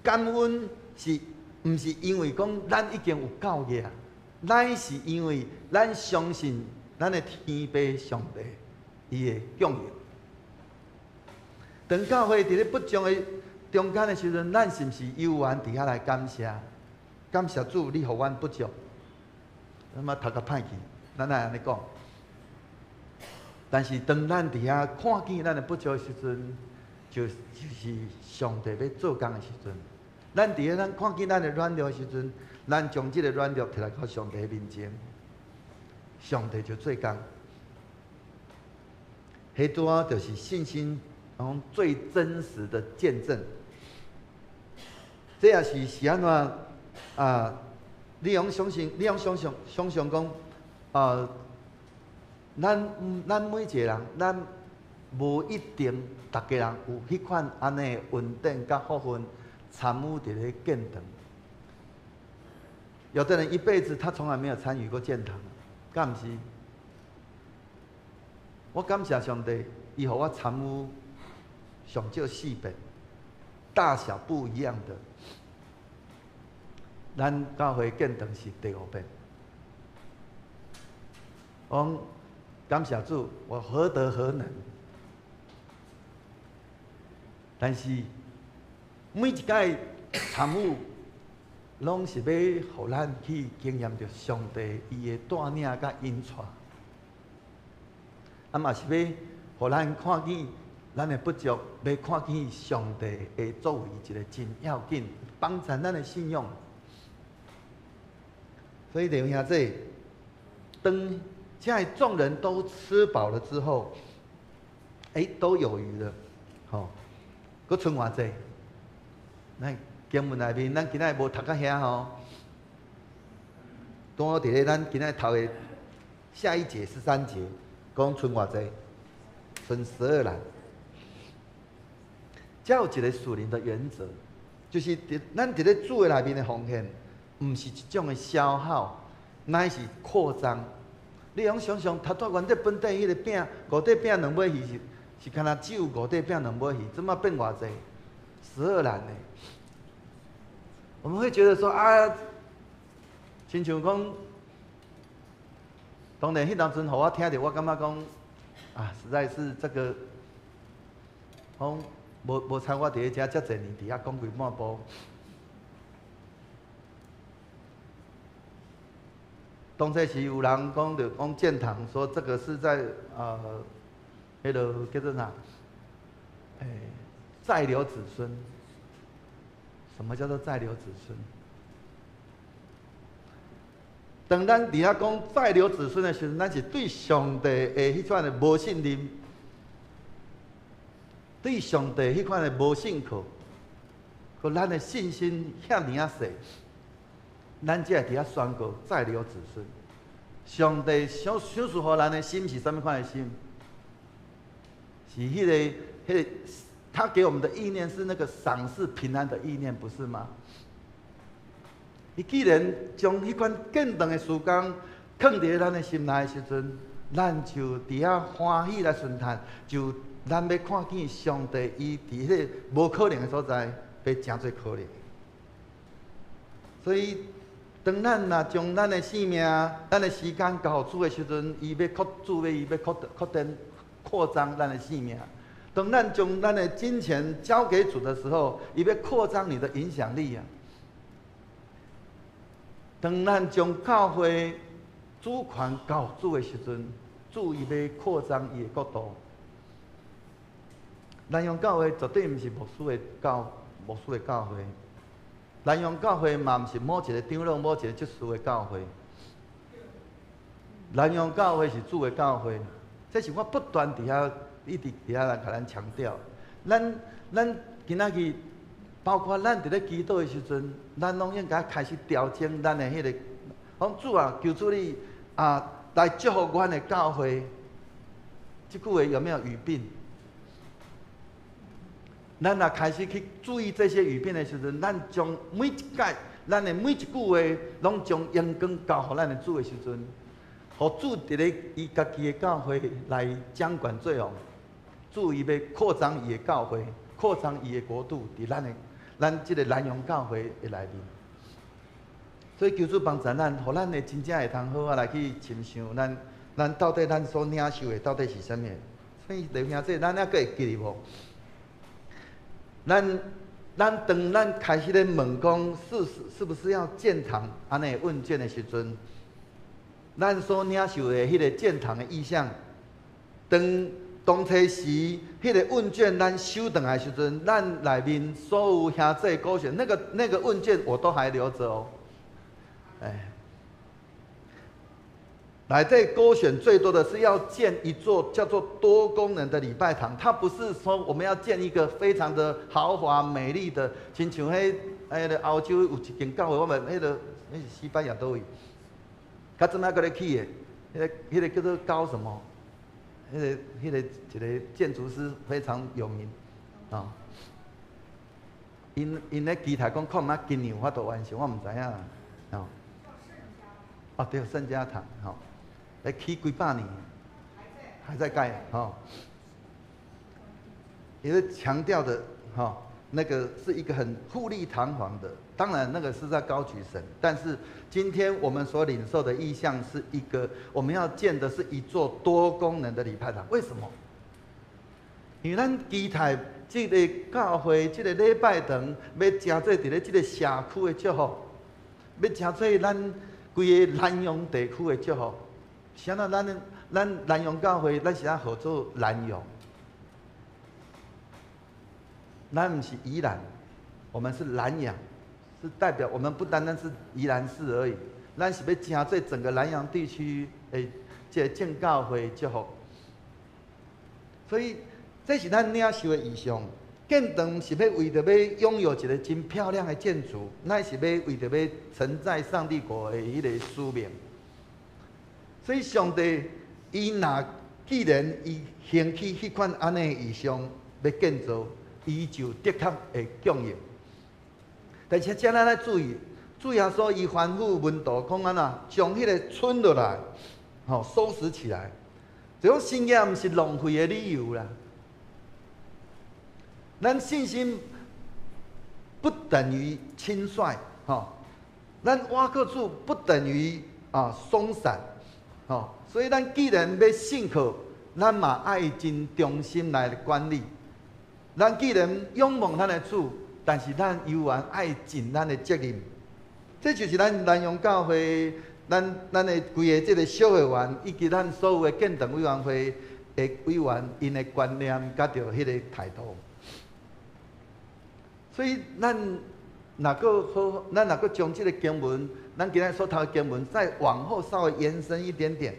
感恩是毋是因為講咱已經有夠額？乃是因為咱相信咱的天父上帝，伊會供應。當教會佇咧不足的中間的時陣，咱是毋是有緣佇遐來感謝？感謝主，你予阮不足，那麼讀較歹去，咱愛按呢講。但是當咱佇遐看見咱的不足的時陣，就是上帝欲做工的時陣。咱佇咧咱看見咱的軟弱的時陣，咱將這个軟弱提來到上帝面前，上帝就做工。彼拄仔就是信心講最真實的見證。這也是是按怎啊？你用相信，你用想象想象講啊，咱每一个人，咱無一定逐家人有彼款按呢恩典佮福分參與佇咧建堂。有的人一輩子他從來沒有參與過建堂，敢毋是？我感謝上帝，伊予我參與上少四遍，大小不一樣的。咱教會建堂是第五遍。我講感謝主，我何德何能？但是每一擺參與，攏是欲予咱去經驗著上帝伊的帶領佮引帶，啊嘛是欲予咱看見咱的不足，欲看見上帝的作為一个真要緊，幫助咱的信仰。所以弟兄兄弟，當現在眾人都吃飽了之後，都有餘了，吼，閣剩偌濟？咱經文內面，咱今仔日無讀到遐吼，拄好佇咧咱今仔日頭的下一節13節，講剩偌濟？剩12籃。這有一个屬靈的原則，就是佇咱佇咧主的內面的奉獻，毋是一種的消耗，乃是擴張。你用想想，頭拄原底本底彼个餅，五塊餅兩尾魚是敢若只有五塊餅兩尾魚，怎麼變偌濟？12籃呢？我們會覺得說啊，親像講，當然彼當陣予我聽著，我感覺講啊，實在是這個，講無彩我佇咧遮遮濟年，佇遐講規半晡。當初是有人講著講建堂，說這個是在彼个叫做啥？再留子孫。什麼叫做再留子孫？當咱佇遐講再留子孫的時陣，咱是對上帝的彼款的無信任，對上帝彼款的無信靠，佮咱的信心遐爾仔細，咱才會佇遐宣告再留子孫。上帝賞賞賜予咱的心是啥物款的心？是彼個，他給我們的意念是那個賞賜平安的意念，不是嗎？伊既然將彼款建堂的時間囥佇咱的心內的時陣，咱就佇遐歡喜來順嘆，就咱欲看見上帝伊佇彼個無可能的所在，欲成做可能。所以，當咱若將咱的性命、咱的時間交予主的時陣，伊欲擴主欲伊欲擴擴展擴張咱的性命。當咱將咱的金錢交給主的時候，伊欲擴張你的影響力啊。當咱將教會主權交主的時陣，主伊欲擴張伊的國度。南陽教會絕對毋是牧師的教會，南陽教會嘛毋是某一個長老、某一個執事的教會。南陽教會是主的教會，這是我不斷佇遐一直佇遐來共咱強調。咱今仔日，包括咱佇咧祈禱的時陣，咱攏應該開始調整咱的彼個，講主啊，求主你啊來祝福阮的教會。這句話有沒有語病？咱若開始去注意這些語病的時陣，咱將每一擺，咱的每一句話，攏將榮光交予咱的主的時陣，予主佇咧伊家己的教會來掌權作王，主伊欲擴張伊的教會，擴張伊的國度，佇咱這個南陽教會的內面。所以求主幫助咱，予咱會真正會通好好來去深想咱到底咱所領受的到底是啥物？所以弟兄姊，咱猶閣會記得無？咱當咱開始咧問講是不是要建堂按呢問卷的時陣，咱所領受的彼個建堂的異象，當初時彼個問卷咱收轉來的時陣，咱內面所有兄弟勾選那個問卷我都還留著哦。哎，內底勾選最多的是要建一座叫做多功能的禮拜堂，它不是說我們要建一個非常的豪華美麗的，親像彼個歐洲有一間教會，我們彼個那是西班牙佗位，較陣仔閣咧起的，彼個叫做高什麼？彼個一個建築師非常有名啊。𪜶咧期待講看毋今年有法度完成，我毋知影啦。哦，哦對，聖家堂，吼，咧起幾百年，還在蓋，吼。也是強調的，吼，那個是一個很富麗堂皇的，當然那個是在高舉神，但是今天我們所領受的異象是一個，我們要建的是一座多功能的禮拜堂。為什麼？因為咱期待這個教會、這個禮拜堂，欲成做佇咧這個社區的祝福，欲成做咱規個南陽地區的祝福。是按怎咱南陽教會，咱是按號做南陽。咱毋是宜蘭，我們是南陽，是代表我們不單單是宜蘭市而已，咱是欲成做整個南陽地區的這個正教會祝福。所以這是咱領受的異象。建堂是欲為著欲擁有一個真漂亮的建築，乃是欲為著欲承載上帝國的彼個使命。所以上帝伊若既然伊興起彼款按呢異象欲建造，伊就的確會供應。但是請咱來注意，主耶穌伊吩咐門徒講按怎，將彼個存落來，吼收拾起來。這種信仰毋是浪費的理由啦。咱信心不等於輕率，吼。咱倚靠主不等於鬆散，吼。所以咱既然欲信靠，咱嘛愛真忠心來管理。咱既然仰望咱的主，但是咱猶原愛盡咱的責任。這就是咱南陽教會，咱的規个這個小會員，以及咱所有的建堂委員會的委員，𪜶的觀念佮著彼個態度。所以咱若閣好，咱若閣將這个經文，咱今仔所讀的經文，再往後稍微延伸一點點。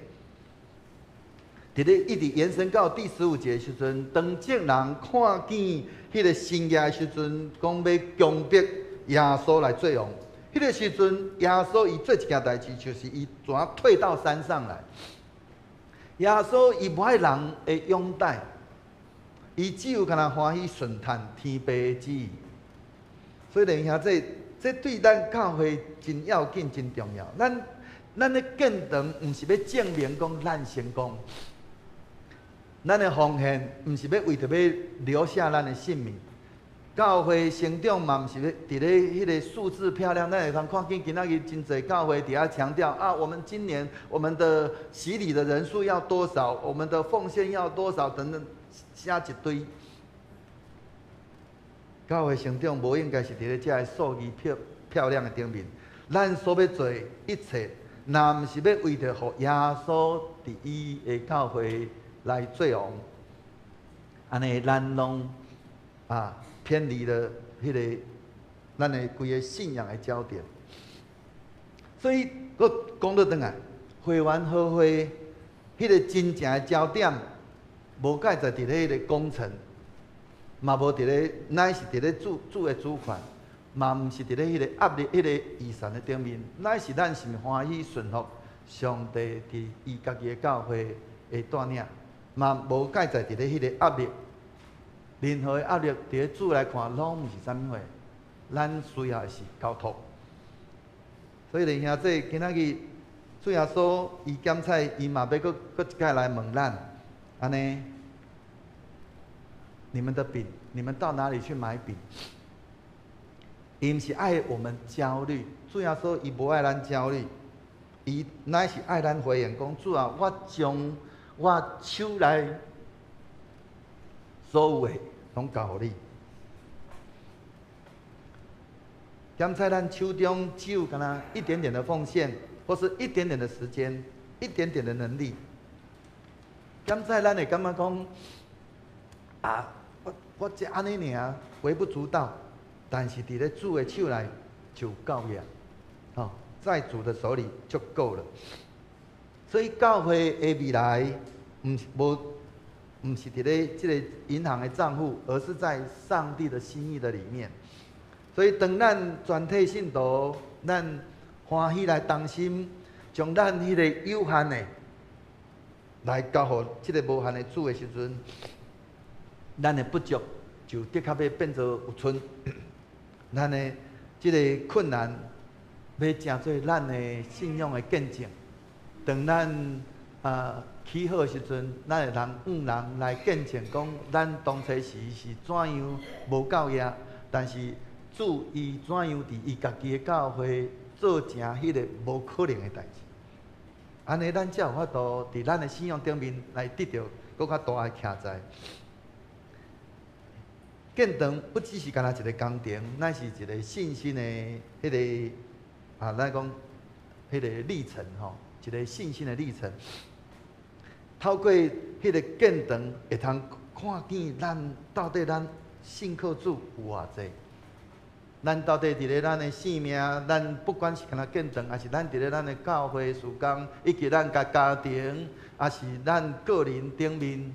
佇咧一直延伸到第15節的時陣，當眾人看見彼个神跡的時陣，講欲強迫耶穌來做王。彼个時陣，耶穌伊做一件代誌，就是伊怎退到山上來。耶穌伊無愛人的擁戴，伊只有干焦歡喜順趁天父的旨意。所以，弟兄這這對咱教會真要緊、真重要。咱咧建堂，毋是欲證明講咱成功。咱的奉獻，毋是欲為著欲留下咱的姓名。教會成長嘛，毋是欲佇咧彼个數字漂亮。咱會通看見今仔日真濟教會佇遐強調啊，我們今年我們的洗禮的人數要多少，我們的奉獻要多少，等等，寫一堆。教會成長無應該是佇咧這个數字漂亮的頂面。咱所欲做的一切，若毋是欲為著予耶穌佇伊的教會來做王，按呢咱攏啊偏離了彼个咱的規个信仰的焦點。所以，閣講倒轉來，會員和會彼个真正的焦點，無蓋在佇咧彼个工程，嘛無佇咧，乃是佇咧主主的主權，嘛毋是佇咧彼个壓力、彼个預算的頂面，乃是咱是毋歡喜順服上帝佇伊家己的教會的帶領，嘛無蓋在佇咧彼個壓力，任何的壓力，佇咧主來看，攏毋是啥物貨，咱需要的是交託。所以弟兄姊，今仔日主耶穌伊檢採，伊嘛欲閣閣一擺來問咱，按呢，你們的餅，你們到哪裡去買餅？伊毋是愛我們焦慮，主耶穌伊無愛咱焦慮，伊乃是愛咱回應講：主啊，我將我手內所有的攏交予你。檢採咱手中只有干焦一點點的奉獻，或是一點點的時間，一點點的能力。檢採咱會感覺講啊，我這按呢爾微不足道，但是佇咧主的手內就夠了，吼，在主的手裡就夠了。所以教會的未來，毋是無，毋是佇咧這個銀行的帳戶，而是在上帝的心意的裡面。所以，當咱全體信徒，咱歡喜來同心，將咱彼個有限的來交予這个無限的主的時陣，咱的不足就的確欲變做有賰。咱的這个困難，欲成做咱的信仰的見證。當咱啊起好的時陣，咱會通向人來見證講，咱當初時是怎樣無夠額，但是主伊怎樣佇伊家己的教會做成彼个無可能的代誌。按呢，咱才有法度佇咱的信仰頂面來得著閣較大的徛在。建堂不只是干焦一个工程，乃是一个信心的彼个啊，咱講彼个歷程吼，一个信心的歷程。透過彼个建堂，會通看見咱到底咱信靠主有偌濟。咱到底佇咧咱的生命，咱不管是干焦建堂，抑是咱佇咧咱的教會事工，以及咱家家庭，抑是咱個人頂面，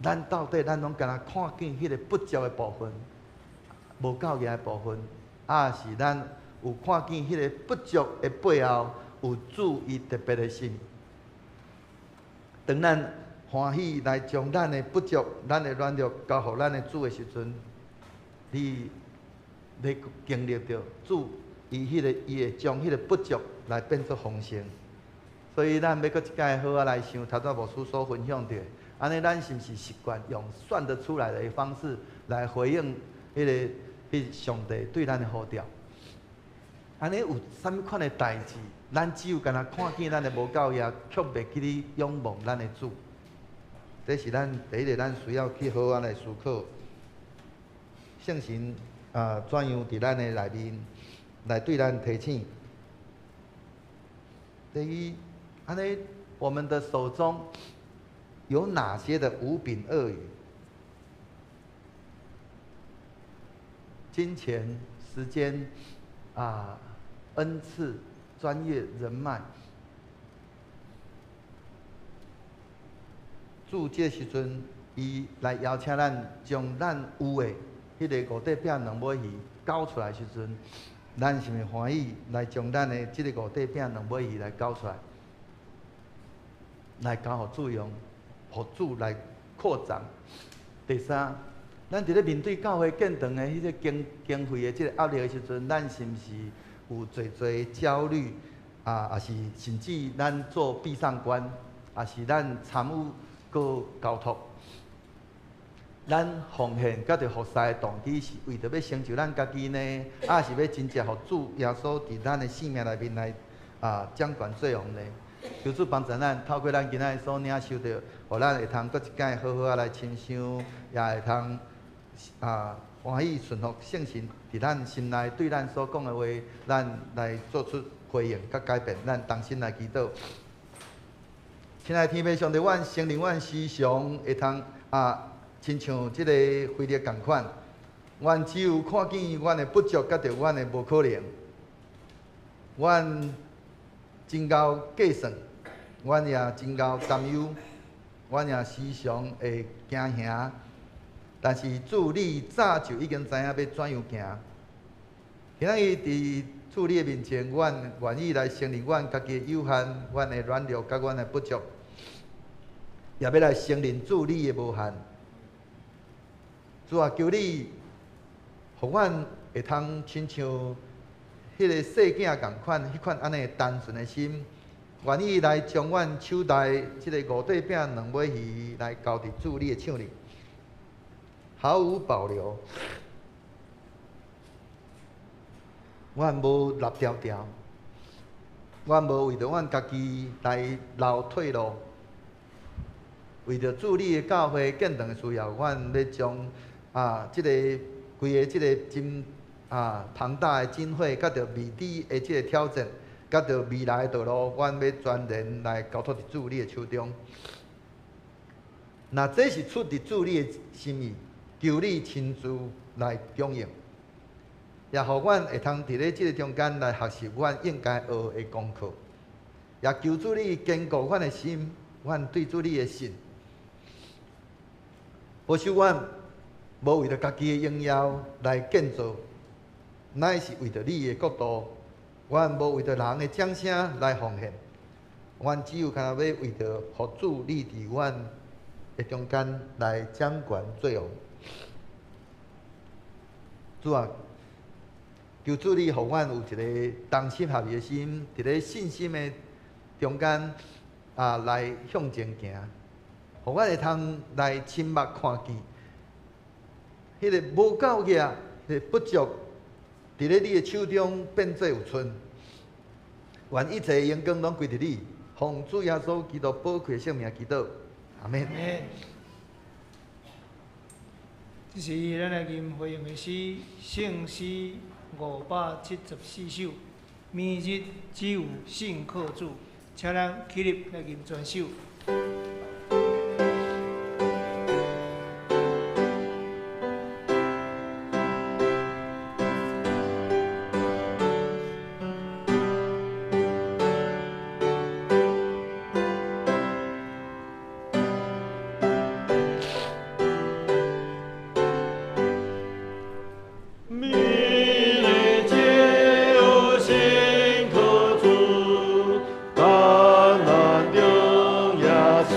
咱到底咱攏干焦看見彼个不足的部分，無夠額的部分，抑是咱有看見彼個不足的背後有主伊特別的心。當咱歡喜來將咱的不足、咱的軟弱交予咱的主的時陣，你咧經歷著主伊彼个伊會將彼个不足來變做豐盛。所以咱欲閣一擺好仔來想，頭拄牧師所分享著，按呢咱是毋是習慣用算得出來的方式來回應彼个彼上帝對咱的呼召？按呢有啥物款的代誌，咱只有干焦看見咱的無夠額，卻袂記得仰望咱的主。這是咱第一个，咱需要去好仔來思考。聖神啊，怎樣佇咱的內面來對咱提醒？第一，按呢，我們的手中有哪些的五餅二魚？金錢、时间啊、恩赐、专业、人脉。主这时阵，伊来邀请咱将咱有的彼个五块饼两尾鱼交出来时阵，咱是毋是欢喜来将咱的这个五块饼两尾鱼来交出来，来交予主用，予主来扩张。第三，咱伫咧面对教会建堂的彼个经费的这个压力的时阵，咱是毋是有济济焦虑啊？抑是甚至咱做壁上观，抑是咱参与阁交托？咱奉献佮著服侍的动机是为著欲成就咱家己呢，抑是欲真正予主耶稣伫咱的生命内面来掌权作王呢？求主帮助咱，透过咱今仔日所领受著，予咱会通阁一摆好好仔来深想，也会通欢喜顺服圣神伫咱心内对咱所讲的话，咱来做出回应佮改变。咱同心来祈祷。亲爱的天父上帝，阮承认阮时常会通亲像这个腓力仝款，阮只有看见阮的不足，佮著阮的无可能。阮真𠢕计算，阮也真𠢕担忧，阮也时常会惊吓。但是主，你早就已经知影欲怎样行。今仔日伫主你的面前，阮愿意来承认阮家己的有限、阮的软弱、佮阮的不足，也欲来承认主你的无限。主啊，求你，予阮会通亲像彼个细囝仝款，彼款按呢单纯的心，愿意来将阮手内这个五块饼两尾鱼来交伫主你的手里，毫无保留。阮无立条条，阮无为著阮家己来留退路，为著主你的教会建堂的需要，阮欲将这个规个这个真庞大的经费，佮著未知的这个挑战，佮著未来的道路，阮欲全然来交托伫主你的手中。若这是出伫主你的心意，求你亲自来供应，也予阮会通伫咧这个中间来学习阮应该学的功课，也求主你坚固阮的心，阮对主你的信，保守阮无为著家己的荣耀来建造，乃是为著你的国度。阮无为著人的掌声来奉献，阮只有干焦欲为著予主你伫阮的中间来掌权作王。主啊，求主你予阮有一个同心合意的心，伫咧信心的中间来向前行，予阮会通来亲目看见，彼个无够额、彼个不足，伫咧你的手中变做有剩。愿一切荣光拢归伫你，奉主耶稣基督宝贵的圣名祈祷，阿们。这时，咱来吟回应的诗，圣诗574首，明日只有信靠主，请咱起立来吟全首。明日只有信靠主，患难中也是。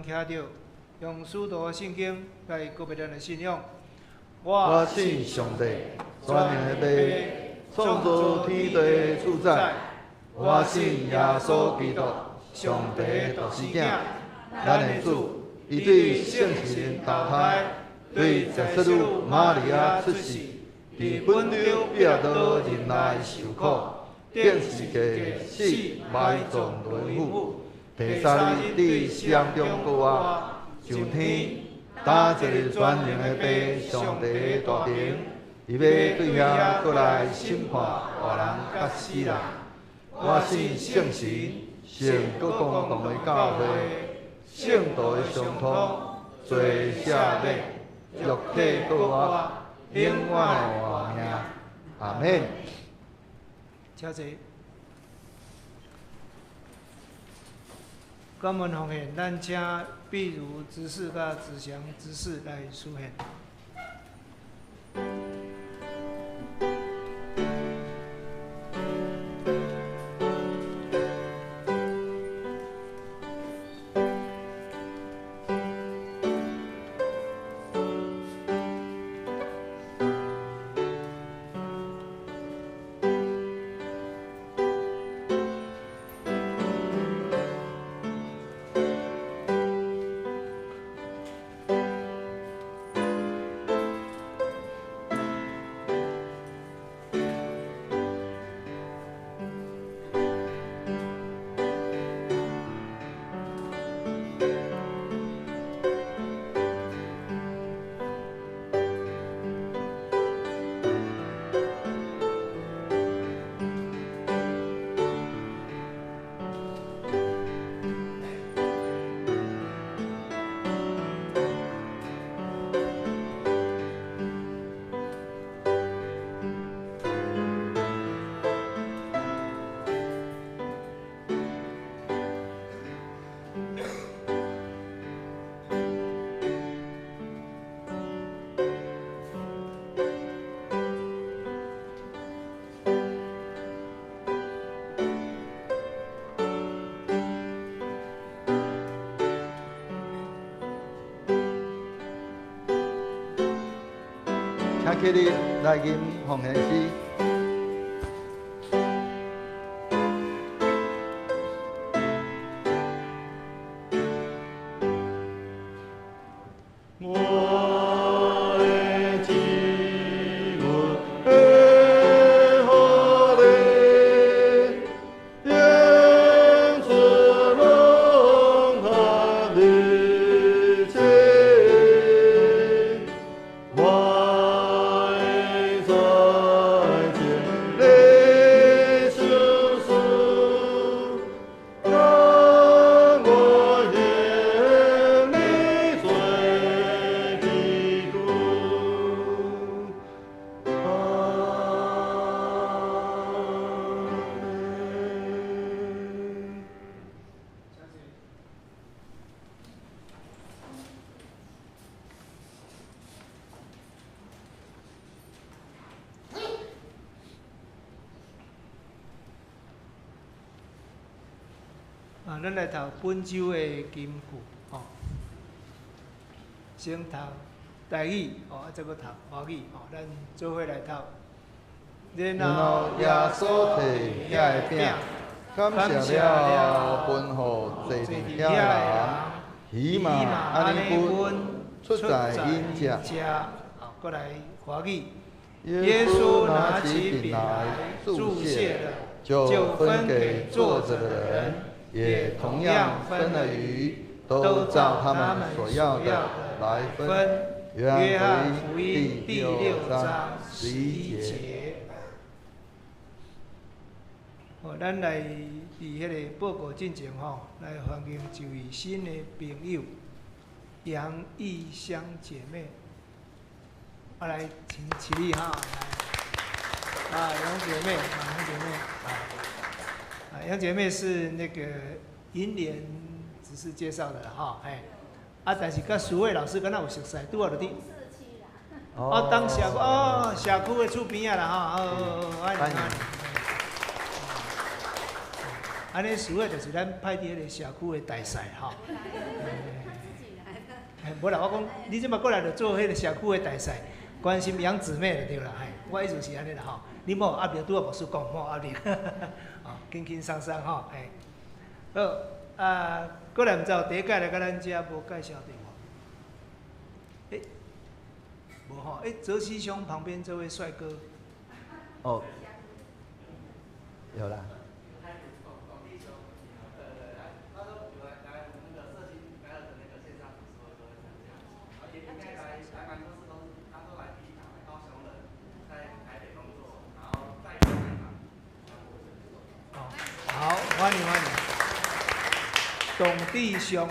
同徛著，用使徒信经来告白咱的信仰。我信上帝，全能的父，创造天地的主宰。我信耶稣基督，上帝的独生子，咱的主，伊对圣神投胎，对十色女玛利亚出世，伫本丢彼拉多人来受苦，钉十字架死埋葬轮覆，第三日伫死人中复活，上天，担坐伫全能的父上帝的大能，伊欲对遐阁来审判活人佮死人。我信圣神，圣阁公同的教会，圣徒的相通，罪赦免，肉体复活，永远的活命。阿们。请坐。感恩奉献，咱请碧如执事佮子祥执事来书献。请起立来吟奉献诗。我的祭物会予你，演出拢合你情，我的财情你相思，当我向你做祈求。阿们。啊，咱来读本周的金句，吼。先读台语，吼，啊，再阁读华语，吼，咱做伙来读。然然后耶稣提遐的饼，感谢了，分予坐伫遐的人，魚嘛按呢分，出在𪜶食。好，閣來華語。耶穌拿起餅來，祝謝了，就分給坐著的人，也同樣分了魚，都照他們所要的來分。約翰福音第6章11節。哦，咱來佇彼个報告進前吼，來歡迎一位新的朋友楊義香姐妹。啊，來，請起立哈！來，啊，楊姐妹，啊，楊姐妹，啊，啊，楊姐妹是那個銀蓮執事介紹的哈，哎，啊，但是佮蘇慧老師敢若有熟似，拄仔就佇。哦，當社哦，社區的厝邊仔啦吼，哦哦哦，歡迎歡迎。按呢事的就是咱派佇彼个社區的大使吼。嘿，無啦，我講你這馬過來就做彼個社區的大使，關心養姊妹就對啦，嘿，我意思是按呢啦吼。你無壓力，拄仔牧師講無壓力，吼，輕輕鬆鬆吼，嘿。好，啊，過來毋知有第一屆來共咱遮無介紹著無？欸，無吼，欸，澤西兄旁邊這位帥哥。哦，有啦。好，歡迎歡迎，董弟兄，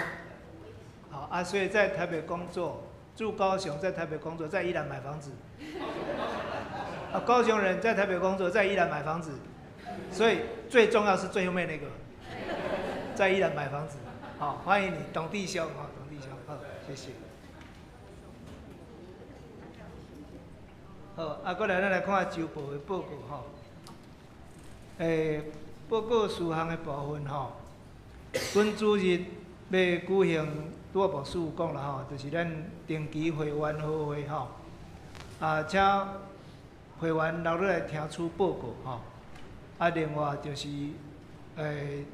好啊，所以在台北工作，住高雄，在台北工作，在宜蘭買房子。啊，高雄人在台北工作，在宜蘭買房子，所以最重要是最後面那個，在宜蘭買房子。好，歡迎你，董弟兄，好，董弟兄，好，謝謝。好，啊，過來咱來看週報的報告吼，欸。報告事項的部分吼，本主日欲舉行，拄仔牧師有講啦吼，就是咱定期會員好會吼，啊，請會員留落來聽取報告吼。啊，另外就是，咱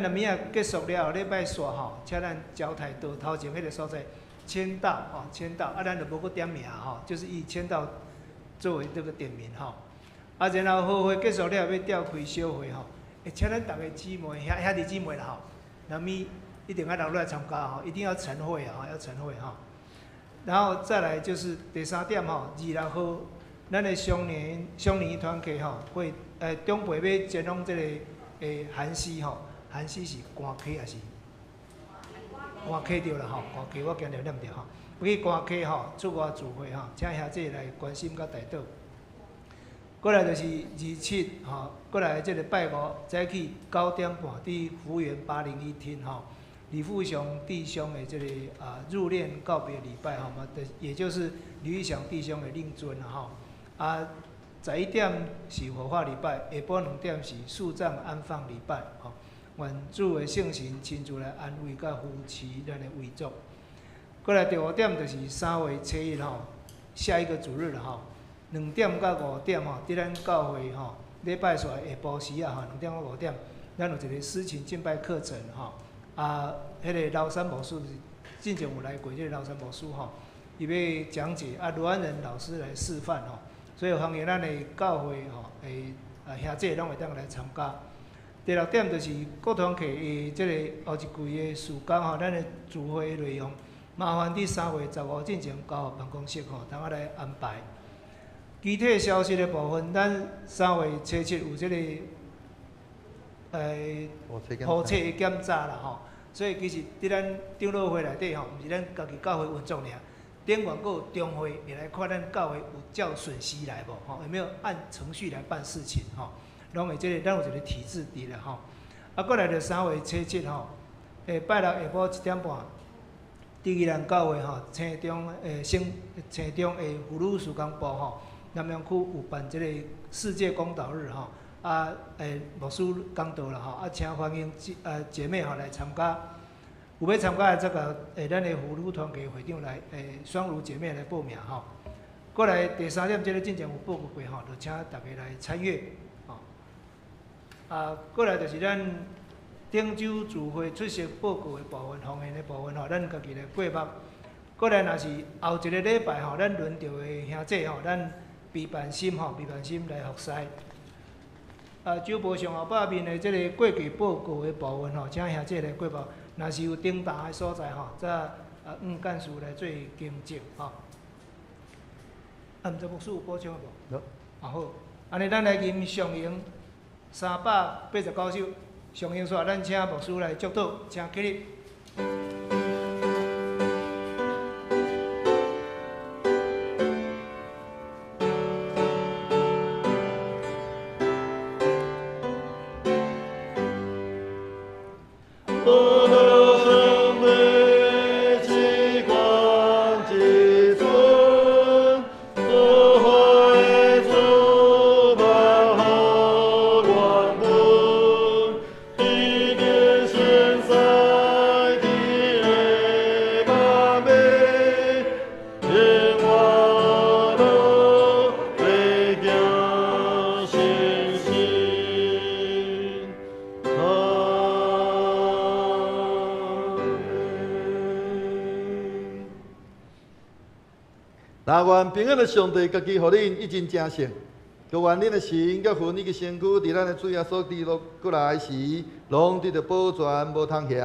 若物仔結束了後，禮拜煞吼，請咱交代到頭前彼个所在簽到吼，簽到，啊，咱就無閣點名吼，就是以簽到作為這個點名吼。啊，然後好會結束了後，欲召開小會吼。欸，請咱逐个姊妹、兄弟姊妹啦吼，那麼一定愛留落來參加吼，一定要晨會啊，要晨會吼。然後再來就是第三點吼，26號，咱的雙年團契吼，會長輩欲前往這個寒溪吼，寒溪是寒溪抑是？寒溪對啦吼，寒溪我驚著念著吼，欲去寒溪吼出外聚會吼，請兄弟來關心佮代禱。過來就是27吼，過來這个拜五早起9點半，佇福園801廳吼，李富雄弟兄的這个入殮告別禮拜吼嘛，也就是李玉祥弟兄的令尊吼。啊，11點是火化禮拜，下晡2點是樹葬安放禮拜吼。願主的聖神親自來安慰佮扶持咱的遺族。過來第五點就是3月7日吼，下一個主日吼。2點到5點吼，佇咱教會吼，禮拜四下晡時啊吼，2點到5點，咱有一個司琴敬拜課程吼。啊，彼个劉山牧師進前有來過，這个劉山牧師吼，伊欲講解，啊，羅安仁老師來示範吼，所以歡迎咱的教會吼，兄弟攏會當來參加。第六點就是各團契的這个後一季的事工吼，咱的聚會內容，麻煩佇3月15進前交予辦公室吼，通仔來安排。具體消息的部分，咱3月7有這个普測的檢查啦吼，所以其實佇咱長老會內底吼，毋是咱家己教會運作爾，頂懸閣有中會會來看咱教會有照順序來無吼，有沒有按程序來辦事情吼，攏會這个咱有一個體制佇啦吼。啊，過來就3月7吼，拜六下晡1點半，佇宜蘭教會吼，青中省青中的婦女事工部吼。南洋區有辦這個世界公禱日吼，啊，牧師講道啦吼，啊，請歡迎姐妹吼來參加。有欲參加的，這個咱的婦女團契會長來，雙如姐妹來報名吼。過來第三點，這个進前有報告過吼，就請大家來參閱吼。啊，過來就是咱頂週聚會出席報告的部分，奉獻的部分吼，咱家己來過目。過來若是後一个禮拜吼，咱輪著的兄弟吼，咱。備辦心吼，備辦心來服侍。啊，週報上後擺面的這个過季報告的部分吼，請兄弟來過目。若是有重大的所在吼，則黃幹事來做更正吼。啊，毋知牧師有補充無？有。啊好，按呢咱來吟上詠389首，上詠煞，咱請牧師來祝禱，請起立。主。但願平安的上帝家己予恁一盡成聖，閣願恁的神佮魂以及身軀，佇咱的主耶穌基督閣來時，攏得著保全，無通嫌。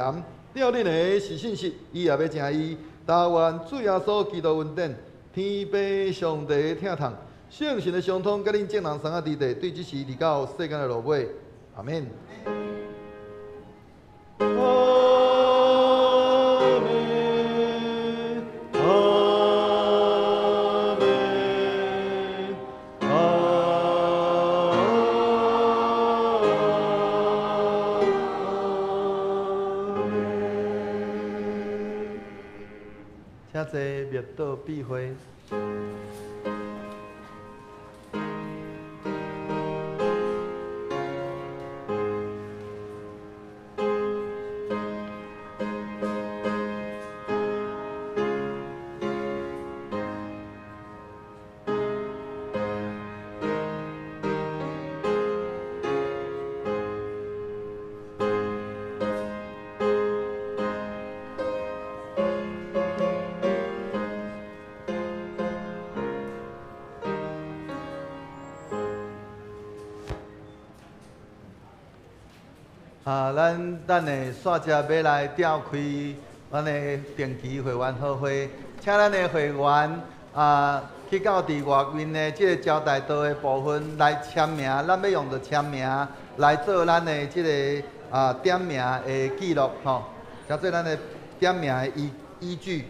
召恁的是信實，伊也欲成伊。但願主耶穌基督恩典，天父上帝疼痛，聖神的相通，佮恁眾人相佮佇佇，對這時直到世間的落尾。阿們。阿們，阿們，阿們。請坐，默禱閉會。啊，咱等下煞只欲來召開咱的定期會員好會，請咱的會員啊去到佇外面的這个招待桌的部分來簽名，咱欲用著簽名來做咱的這个點名的記錄吼，當做咱的點名的依據。